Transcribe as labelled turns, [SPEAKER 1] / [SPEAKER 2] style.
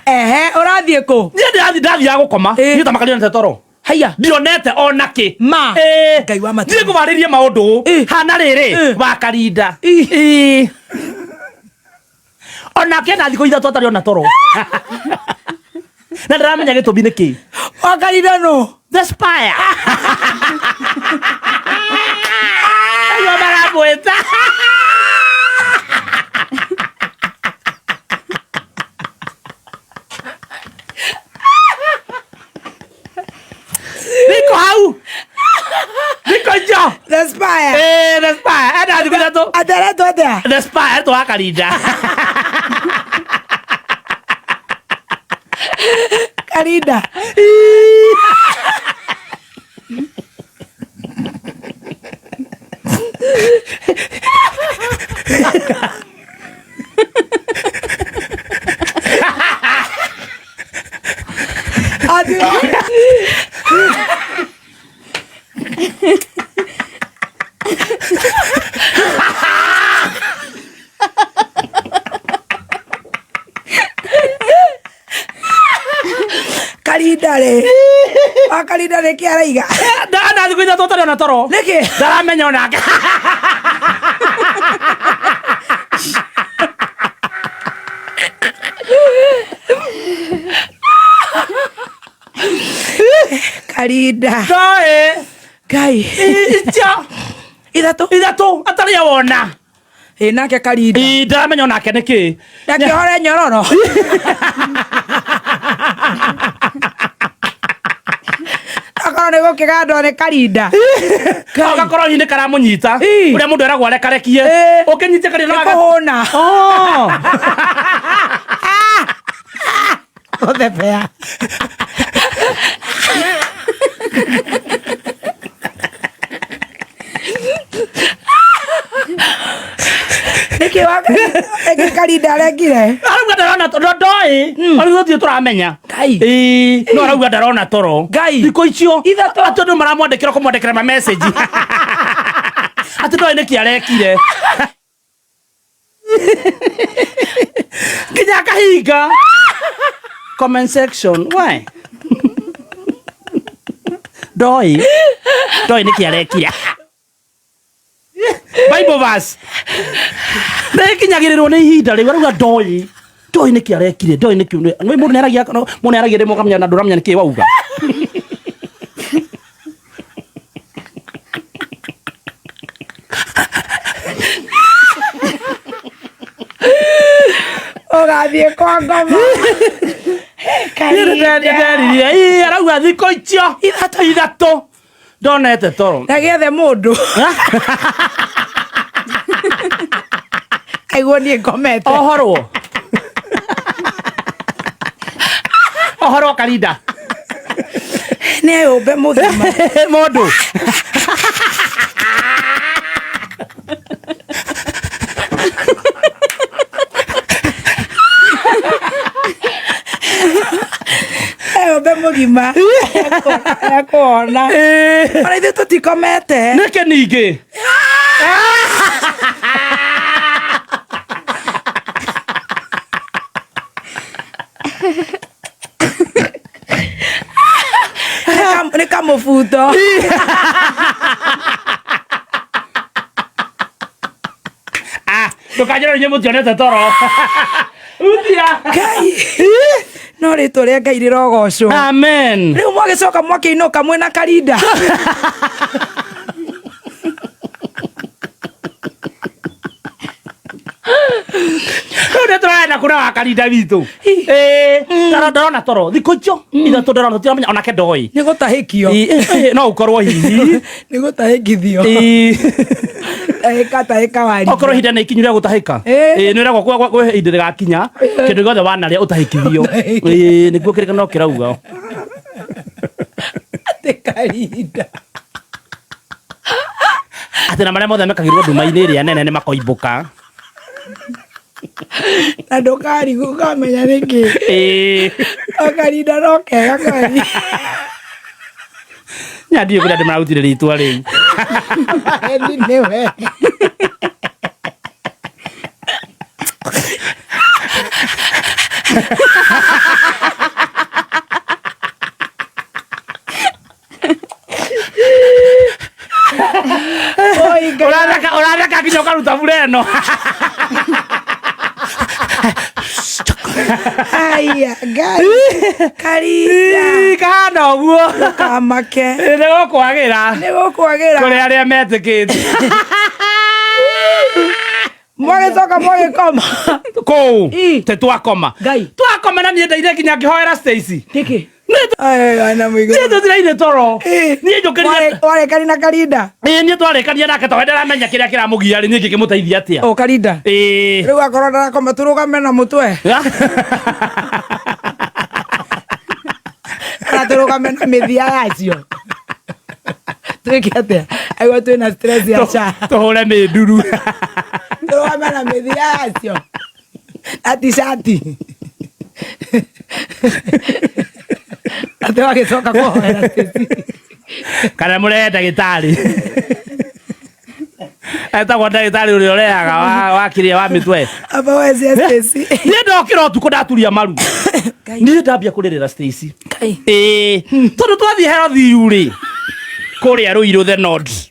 [SPEAKER 1] Ehe, ũrathiĩ kũ?
[SPEAKER 2] Niĩ ndĩrathiĩ, ndathiaga gũkoma.
[SPEAKER 1] Ĩ.
[SPEAKER 2] Niĩ tamakaria nete toro.
[SPEAKER 1] Haiya.
[SPEAKER 2] Ndionete ona kĩ.
[SPEAKER 1] Ma.
[SPEAKER 2] Ĩ.
[SPEAKER 1] Ngai wa matu.
[SPEAKER 2] Thiĩ ngũbarĩrie maũndũ.
[SPEAKER 1] Ĩ.
[SPEAKER 2] Hana rĩrĩ
[SPEAKER 1] Ĩ.
[SPEAKER 2] Wakarinda.
[SPEAKER 1] Ĩ.
[SPEAKER 2] Ĩ. Onake ena thikũ 3 atarĩ ona toro. Na ndĩramenya gĩtũmi nĩ kĩ.
[SPEAKER 1] Wakarinda nũ?
[SPEAKER 2] The Spire. Acio maramwĩta. Niko hau. Niko njo.
[SPEAKER 1] The Spire.
[SPEAKER 2] Eh, The Spire. Ena thikũ 3.
[SPEAKER 1] Ateretwo atĩa?
[SPEAKER 2] The Spire etwo Wakarinda.
[SPEAKER 1] Karinda. Atĩ Karinda rĩ. Wakarinda nĩkĩ araiga?
[SPEAKER 2] Ndana thikũ 3 atarĩ ona toro.
[SPEAKER 1] Nĩkĩ?
[SPEAKER 2] Ndaramenya onake.
[SPEAKER 1] Karinda.
[SPEAKER 2] Ndoĩ.
[SPEAKER 1] Ngai.
[SPEAKER 2] Icio.
[SPEAKER 1] 3.
[SPEAKER 2] 3 atarĩ awona.
[SPEAKER 1] Ĩ nake Karinda.
[SPEAKER 2] Ĩ, ndaramenya onake nĩkĩ.
[SPEAKER 1] Ndakĩhore nyororo. Akorwo nĩ gũkĩgandwo nĩ Karinda.
[SPEAKER 2] Agakorwo hihi nĩ karamũnyita.
[SPEAKER 1] Ĩ.
[SPEAKER 2] Ũrĩa mũndũ eragwo arekarekie.
[SPEAKER 1] Ĩ.
[SPEAKER 2] Ũkĩnyite Karinda
[SPEAKER 1] Nĩ
[SPEAKER 2] no aga-
[SPEAKER 1] kũhũna.
[SPEAKER 2] Oh.
[SPEAKER 1] Gũthebea. Nĩkĩ wa nĩkĩ Karinda arekire?
[SPEAKER 2] Arauga ndarona toro ndoĩ. Ona ithuĩ tũramenya.
[SPEAKER 1] Ngai.
[SPEAKER 2] Ĩ, no arauga ndarona toro.
[SPEAKER 1] Ngai.
[SPEAKER 2] Thikũ icio.
[SPEAKER 1] 3.
[SPEAKER 2] Atĩ andũ maramwandĩkĩra kũmwandĩkĩra ma message. Atĩ ndoĩ nĩkĩ arekire. Nginya akahinga. Comment section. Why? Ndoĩ. Ndoĩ nĩkĩ arekire. Bible verse. Nĩkinyagĩrĩrwo nĩ ihinda rĩu arauga ndoĩ. Ndoĩ nĩkĩ arekire, ndoĩ nĩkĩ. Nĩ mũndũ nĩaragia, mũndũ nĩaragia rĩmwe ũkamenya na ndũramenya nĩkĩ wauga.
[SPEAKER 1] Ũgathiĩ kwa ngoma. Karinda.
[SPEAKER 2] Nĩnderirie, ii, arauga thikũ icio 3 ndonete toro.
[SPEAKER 1] Na gĩethe mũndũ. Aiguo niĩ ngomete.
[SPEAKER 2] Ohorwo. Ohorwo Karinda.
[SPEAKER 1] Nĩ eyũmbe mũgima.
[SPEAKER 2] Mũndũ.
[SPEAKER 1] Eyũmbe mũgima. Ekuona. Ona ithuĩ tũtikomete.
[SPEAKER 2] Nĩkĩ ningĩ?
[SPEAKER 1] Nĩ kamũbuto.
[SPEAKER 2] Ah, ndũkanjĩre inyuĩ mũtionete toro. Uthia.
[SPEAKER 1] Ngai. No rĩtwa rĩa Ngai rĩrogocwo.
[SPEAKER 2] Amen.
[SPEAKER 1] Rĩu mwagĩcoka mwakĩinũka mwĩna Karinda.
[SPEAKER 2] Rĩu nĩ tũrarenda kũrĩa wa Karinda witũ. Ĩĩ, ndarona toro thikũ icio 3 ndarona tũtiramenya onake ndoĩ.
[SPEAKER 1] Nĩ gũtahĩkio.
[SPEAKER 2] Ĩ, ĩ, no ũkorwo hihi.
[SPEAKER 1] Nĩ gũtahĩkithio.
[SPEAKER 2] Ĩ.
[SPEAKER 1] Tahĩka tahĩka warinda.
[SPEAKER 2] Okorwo ihinda nĩ ikinyu rĩa gũtahĩka.
[SPEAKER 1] Ĩ.
[SPEAKER 2] Ĩ, nĩ ũragwo kwĩ ihinda rĩgakinya kĩndũ gĩothe wanarĩa ũtahĩkithio. Ĩ, nĩguo kĩrĩkanĩro kĩrauga.
[SPEAKER 1] Atĩ Karinda.
[SPEAKER 2] Atĩ na marĩa mothe mekagĩrwo nduma-inĩ ĩrĩa nene nĩ makoimbũka.
[SPEAKER 1] Na ndũkarigwo ũkamenya nĩkĩ.
[SPEAKER 2] Ĩ.
[SPEAKER 1] O Karinda no kega kweri.
[SPEAKER 2] Nya ndiũĩ kũrĩa andũ mararutire rĩtwa rĩu.
[SPEAKER 1] Endi nĩwe. Oi, Ngai.
[SPEAKER 2] Ũratheka ũratheka nginya ũkaruta bure ĩno.
[SPEAKER 1] Aya, Ngai. Karinda.
[SPEAKER 2] Ii, kahana ũguo.
[SPEAKER 1] Kamake.
[SPEAKER 2] Nĩ gũkwagĩra.
[SPEAKER 1] Nĩ gũkwagĩra.
[SPEAKER 2] Kũrĩ arĩa metĩkĩtie.
[SPEAKER 1] Mwagĩcoka mwagĩkoma.
[SPEAKER 2] Kũu.
[SPEAKER 1] Ii.
[SPEAKER 2] Te twakoma.
[SPEAKER 1] Ngai.
[SPEAKER 2] Twakoma na niĩ ndaire nginya ngĩhoera Stacy.
[SPEAKER 1] Nĩkĩ?
[SPEAKER 2] Niĩ
[SPEAKER 1] Ai, na mũigũ.
[SPEAKER 2] niĩ tũtiraire toro.
[SPEAKER 1] Ii.
[SPEAKER 2] Niĩ njũkĩrire.
[SPEAKER 1] Warĩkani na Karinda.
[SPEAKER 2] Ĩĩ niĩ twarĩkania nake tondũ ndaramenya kĩrĩa kĩramũgia rĩ niĩ ngĩkĩmũteithia atĩa.
[SPEAKER 1] O Karinda.
[SPEAKER 2] Ĩĩ.
[SPEAKER 1] Rĩu akorwo ndarakoma tũrũgame na mũtwe. Kana tũrũgame na mĩthia yacio. Twĩke atĩa? Aigua twĩna stress ya SHA.
[SPEAKER 2] Tũhũre mĩnduru.
[SPEAKER 1] Tũrũgame na mĩthia yacio. Na t-shirt. Atĩ wagĩcoka kũhoera Stacy.
[SPEAKER 2] Kana mũrehe ndagĩtarĩ. Etagwo ndagĩtarĩ ũrĩa ũrehaga wa kĩrĩa wa mĩtwe.
[SPEAKER 1] Aba wezie Stacy.
[SPEAKER 2] Niĩ ndokĩra ũtukũ ndaturia maru.
[SPEAKER 1] Ngai.
[SPEAKER 2] Niĩ ndambia kũrĩrĩra Stacy.
[SPEAKER 1] Ngai.
[SPEAKER 2] Ĩĩ. Tondũ twathiĩ Herothiu rĩ. Kũrĩa Ruiru the North.